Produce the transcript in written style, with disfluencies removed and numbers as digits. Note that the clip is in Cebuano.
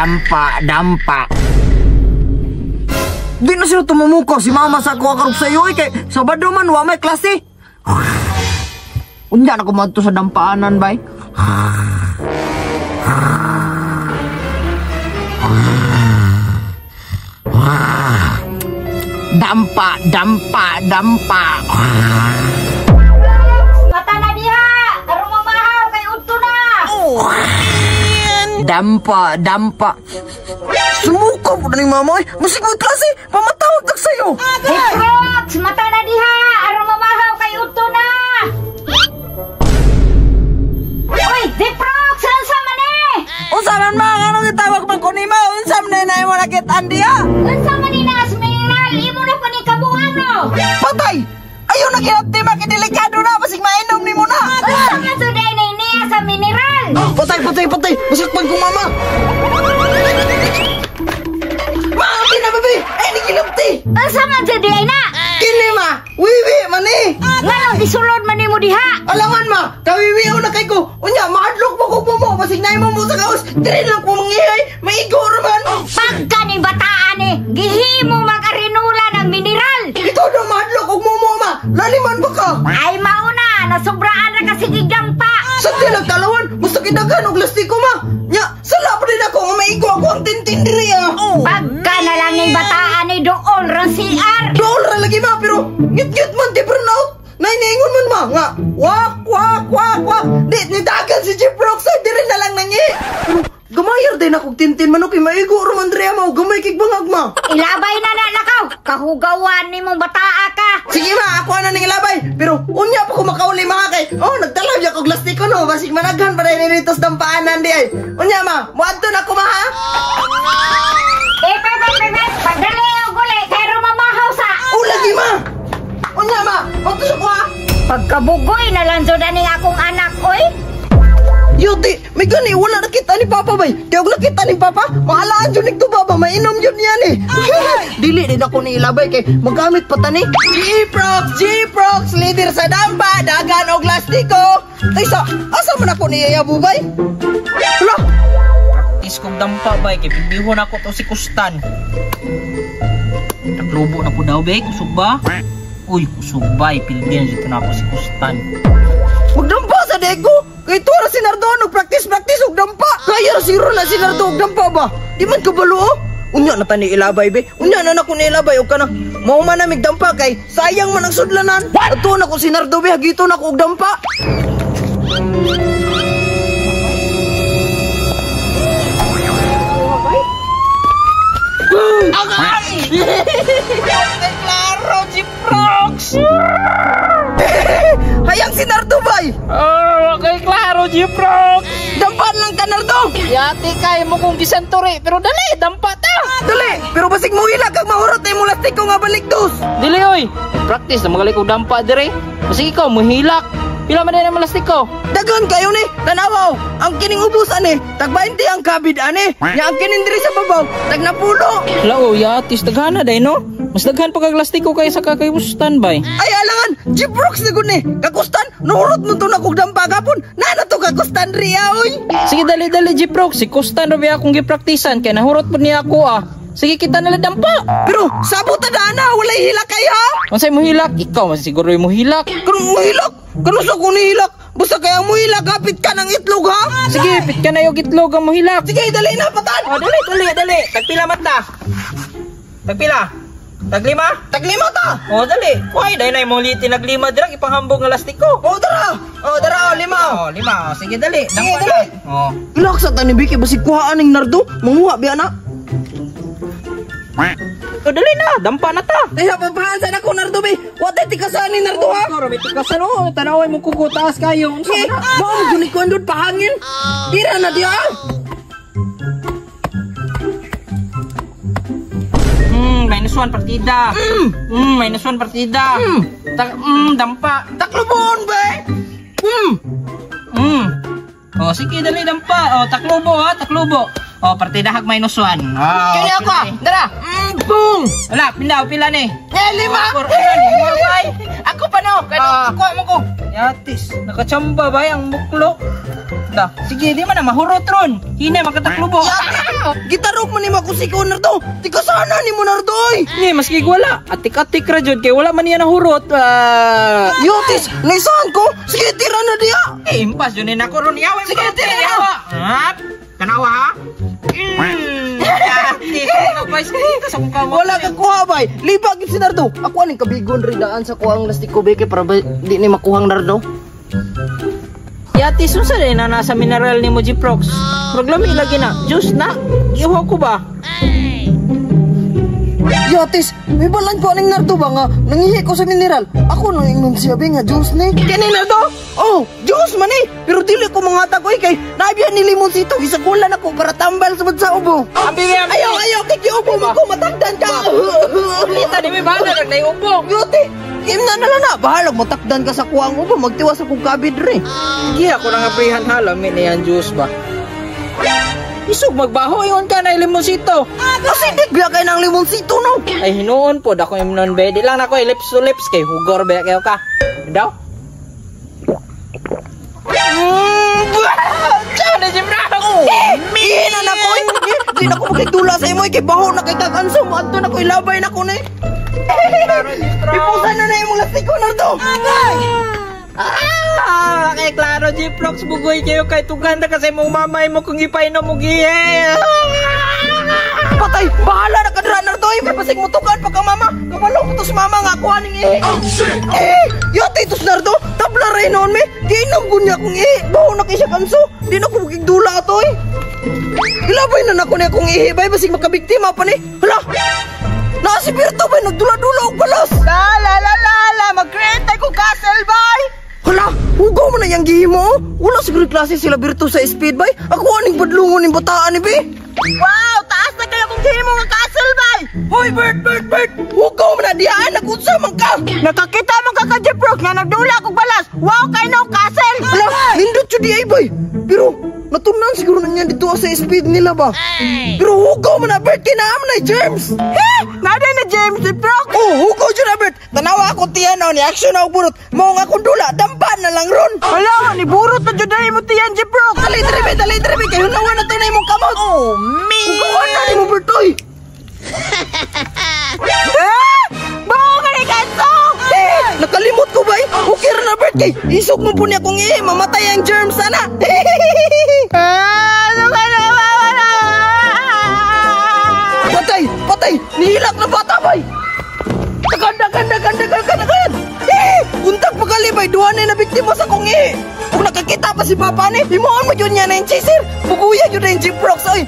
Dampa, dampa. Di na sila tumumuko si mama sa ako akarog sa iyo eh, kay Sabado man wa may klase. Unya na ko moadto sa dampaanan bay. Dampa, dampa, dampa. Mata na diha! Aron mamahaw kay udto na! Dampa, dampa. Sumuko po na ni mama eh. Masig mo klase, pamatawag tak sa'yo. Jeprox! Mata na diha! Aron mamahaw kay udto na! Uy, Jeprox! Unsa man eh? Unsa man ma, nganong gitawag man ko nimo? Unsa man na imo nakitaan diha? Unsa man ni na mineral? Imo na pa ni kabuang no? Patay! Ayaw na kinabti ma, delikado na, basig mainom nimo na. Unsa man to day na niya sa mineral? Patay, patay, patay! Masakpan ko mama! Ma, abi na babi! Ay, ni kinabti! Unsa man to day na? Kini ma! Wiwi man eh! Nganong gisulod man nimo diha? Alangan ma! Kawiwi na kay ko! Unya, maadlok mo ko mo! Basig na mo mo sa kaos! Dire lang ko mangihay! Maigo raman! Pagka ni bataan eh, gihimo mag-arinula ng mineral! Ikaw na maadlok og mumo ma! Laliman ba ka? Ay mauna, nasubraan na kasi gigampa! Sa tilag talawan! Basta kidagan og lastiko ma! Nya, sala pa din ako nga maigo ako ang tintin diri ah! Pagka na lang ni bataan ni dool rang CR! Dool ra lagi ma, pero ngit-ngit man di burn out. Nainiingon man ma nga wak wak wak wak. Di ni dagan si Jeep Rock sa diri na lang nangi. Pero gamayar din ako tintin manok kay maigo ra man diri ma, gamay kig bangag ma. Ilabay na na lakaw, kahugawan ni mong bataa ka! Sige ma, ako na ning ilabay. Pero unya pa ko makauli ma kay oh nagtalaw ya kog lastiko no, basig managhan pa rin dito sa dampaanan di ay. Unya ma, moadto na ko ma ha. Eh, pe, pe, pe, pe, pagdali og guli, kay rumamahaw sa! Oh lagi ma. Unya ma, moadto sa ko ha. Pagkabugoy na lang jud aning akong anak, oy! Yuti, may gani, wala nakita ni Papa bay. Kaya og nakita ni Papa, mahalaan jud nito baba, mainom jud niyan eh. Dili din ako ni ilabay kay magamit pa tani. G-Prox, G-Prox, leader sa dampa, dagan og lastiko. Taysa, asa man ako ni Yaya bay? Hala, Practice kog dampa bay kay bibihon ako to si Kustan. Naglubo na po daw bay, kusog ba? Uy, kusog bay, pildian dito na ako si Kustan. Magdampa sa dego. Kay tuwa ra si Nardo og practice practice og dampa. Kaya ra siguro na si Nardo og dampa ba? Di man kabalo oh. Unya na tani ilabay be. Unya na nako ni ilabay og kana. Mao man na migdampa kay sayang man ang sudlanan. Ato na ko si Nardo be, hagito na ko og dampa. Agay! Klaro, Jeprox! Hayang si Nardo bay. Oh, okay, klaro, Jeprox! Dampan lang ka Nardo. Yati kay mo kong gisantore, pero dali, dampa ta! Dali, pero basig mo hila kag mahurot na imong lastiko nga balik dos. Dili oy. Practice na magaling kog dampa dire. Basig ikaw muhilak. Pila man din ang lastiko? Dagan kayo ni, tanawa oh. Ang kining ubos ani, tag 20 ang kabid ani. Nya ang kining diri sa babaw, tag napulo. Hala oh, yatis daghana day no. Mas daghan pa kag lastiko kaysa ka kay Bustan bay. Ay alangan, Jeprox na gud ni. Kakustan, nuhurot mo to na kog dampa gapon. Nana to kakustan riya oy. Sige dali dali Jeprox, si Kustan ra ba akong gipraktisan kay nahurot pud niya ako ah. Sige kita nila dampa. Pero sabot ta dana, walay hilak kay ha. Unsay muhilak? Ikaw man siguro yung muhilak. Kanong muhilak? Kano sa ko nihilak? Basta kaya muhilak, hapit ka ng itlog ha. Sige, pit ka na yung itlog ang muhilak. Sige, dali na patan. Oh, dali dali dali. Tagpila man ta. Tagpila. Taglima? Taglima ta. Oh, dali. Kuhay dai na imong litin naglima dira ipanghambog nga lastiko. Oh, dara. Oh, dara, oh, lima. Oh, lima. Oh, sige dali. Sige, Dampa dali. na. Oh. Ilak sa tani Biki basig kuhaan ning Nardo, manguha biya na. Oh, dali na, dampa na ta. Ay, papahan sa nako Nardo be. Wa tay tikasan ni Nardo ha. Ikaw, may tikasan oh. Tanaway mo kuko taas kayo. Unsa Sige, man na? mao mo guni ko andod pahangin. Dira na diya. -1 partida. -1 partida. Dampa. Taklobon be. Oh, sige dali dampa. Oh, taklobo ha, taklobo. Oh, partida hag -1. Oh, Kini ako ah. Dara. Boom! Wala, pila, pila ni. Eh, lima! Four, ano, lima, bay. Ako pa no! Kaya kuha mo ko! Yatis, nakachamba bay ang muklo. Da, sige, di man na mahurot ron. Hinay makataklubo. Gitarok man ni makusiko Nardo! Tika sana ni mo Nardo oy! Ni, maski wala. Atik-atik ra jud kay wala man niya nahurot. Ah, Yotis, naisahan ko! Sige, tira na diya! eh, impas yun ni nako ron yawa. Sige, tira na! Hap, tanawa ha. Yatis, ano ba? Sige, sa kong kamot. Wala ka kuha bay! Liba gid si Nardo! Ako aning kabigon rin daan sa kuhang lastiko beke para ba, di ni makuhang Nardo. Yatis, unsa din na nasa mineral ni mo G-Prox? Maglami lagi na. Juice na. Ihaw ko ba? Yotis, may balan ko aning Nardo ba nga nangihi ko sa mineral. Ako nang ingnon siya be nga juice ni. Kani Nardo? Oh, juice man eh. Pero dili ko mga tagoy kay nabya ni limonsito gisakulan ako para tambal sa sa ubo. Ambi, ambi. Ayaw, ayaw, kay giubo mo ko matagdan ka. Kita di may bana nagdayubo. Yote, kim na na lang na. Bahalag matakdan ka sa kuwang ubo, magtiwas akong kabid re. Hindi ako nang aprihan ha, lami na yan juice ba? Isog magbaho ingon ka na limonsito. Kasi di biya kay ng limonsito no. Ay hinuon po dako imnon be. Di lang nako lips to lips kay hugor be kayo ka. Daw. Tiyan na Jimra. Eh, na na ko. Eh, di na ko makigdula sa imo eh, kay baho na kay kaganso mo adto na ko ilabay na ko na eh. Ipusan na na imong lastiko Nardo. Ah, kay klaro G-Prox bugoy kayo kay tuganda kasi mong mamay mo kung ipainom mo gihe. Patay, bahala na ka dira Nardo. Eh, may pasig mo tukan pa ka mama. Kabalo ko to sa mama nga ako aning eh. Eh, yate tos Nardo. Tabla rin noon me. Giinom ko niya akong ihi. Baho na kay siya kanso. Di na ko makigdula ato eh. Ilabay na nako niya akong ihi bay basig makabiktima pa ni. Hala. Naa si Berto bay nagdula-dula og balas. La la la la la, mag-create tayo kong castle bay. Hala, hugaw man na yang gihimo oh. Wala siguro klase sila Berto sa speed bay. Ako aning badlungon ning bataan ni be. Wow, taas na kayo kung gihimo nga castle bay. Hoy Bert, Bert, Bert. Hugaw man na dihaan nagunsa man ka. Nakakita mo ka ka Jeprox nga nagdula kog balas. Wow kay no castle. Hala, nindot yun di ay bay. Pero natunan siguro na niya dito sa speed nila ba. Pero hugaw man na Bert, kinaam na germs. He, nada na James Jeprox. Oh, hugaw dyan na Bert. Tanawa ako tiyan ni action na og bunot. Mao nga akong dula, dampa na lang ron. Hala, ni burot na jud mo tiyan Jeprox. Dali diri be, dali diri be kay hunawan na to na imong kamot. Oh, me. Hugawan na nimo Bert oy. Eh, bawo ka ni kanso. Eh, nakalimot ko ba eh? Okay ra na Bert kay isog mo po niya kung eh, mamatay ang germs ana. Ah, ano ka na wala. Patay, patay, nihilak na bata bay. Dagan, dagan, dagan, dagan, dagan. Eh, untag pagali bay, duha na na biktima sa kong eh. Kung nakakita pa si papa ni, himuon mo yun niya na yung chaser. Buguya yun na yung Jeprox, oy.